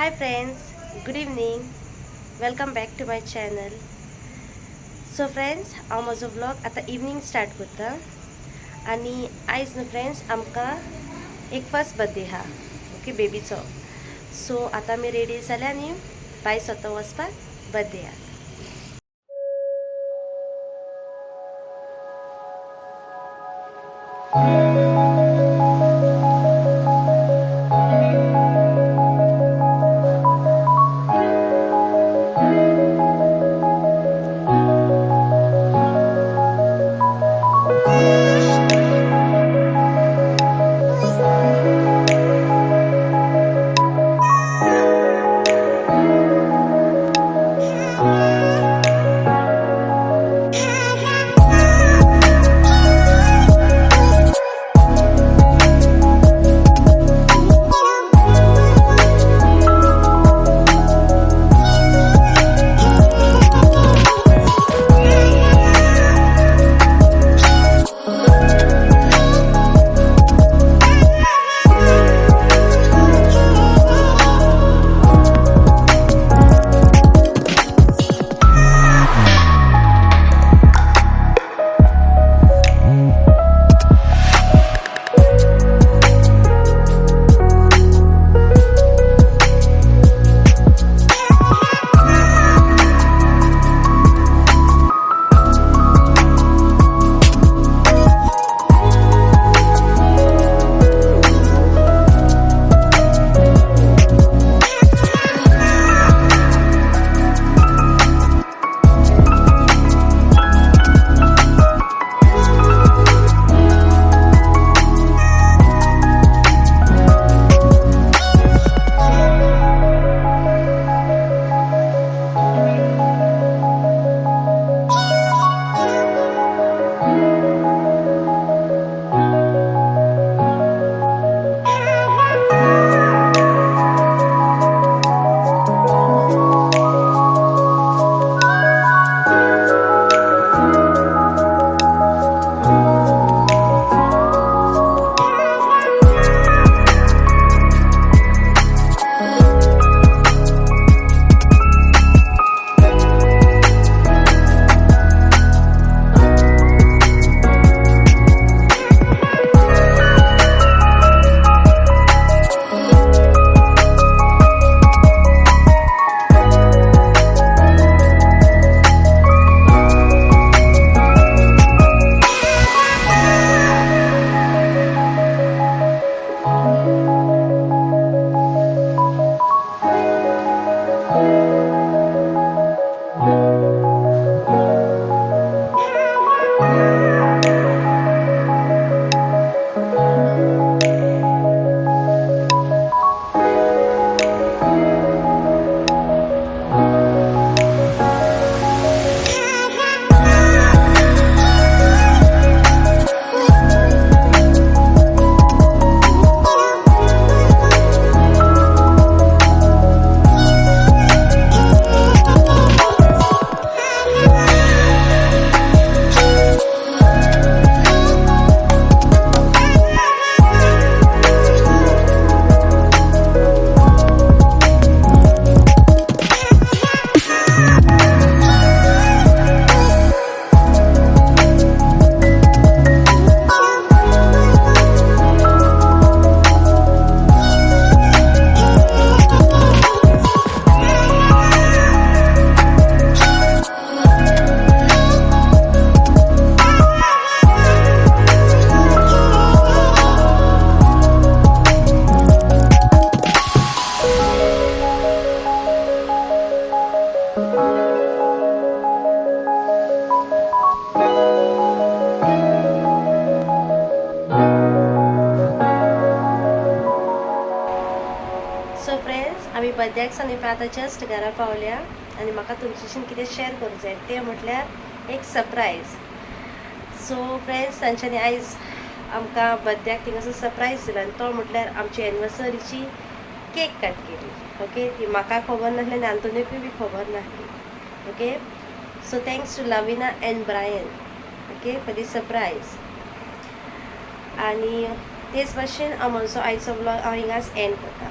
Hi friends, good evening. Welcome back to my channel. So friends, हांव म्हजो vlog आतां evening start करता आनी आयज न्हू फ्रेंड्स आमकां एक फर्स्ट बर्थडे आहा, ओके, बेबीचो. सो आतां आमी रेडी जाल्या आनी भायर सरता वचपाक बर्थडेयाक. सो फ्रेंड्स, आमी बर्थड्याक सावन आतां जस्ट घरा पावल्या आनी म्हाका तुमच्याशीन कितें शेअर करूंक जाय तें म्हटल्यार एक सरप्रायज. सो फ्रेंड्स, तांच्यांनी आयज आमकां बर्थड्याक थिंगासर सरप्रायज दिलो आनी तो म्हटल्यार आमची एनिवर्सरीची केक कट केली. ओके, ती म्हाका खबर नासली आनी आंतोनिकूय बी खबर नासली. Okay, so thanks to Lavina and Brian, okay, for this surprise. आनी तेच भाशेन हांव म्हजो आयचो व्लॉग हांव हिंगाच एंड करता.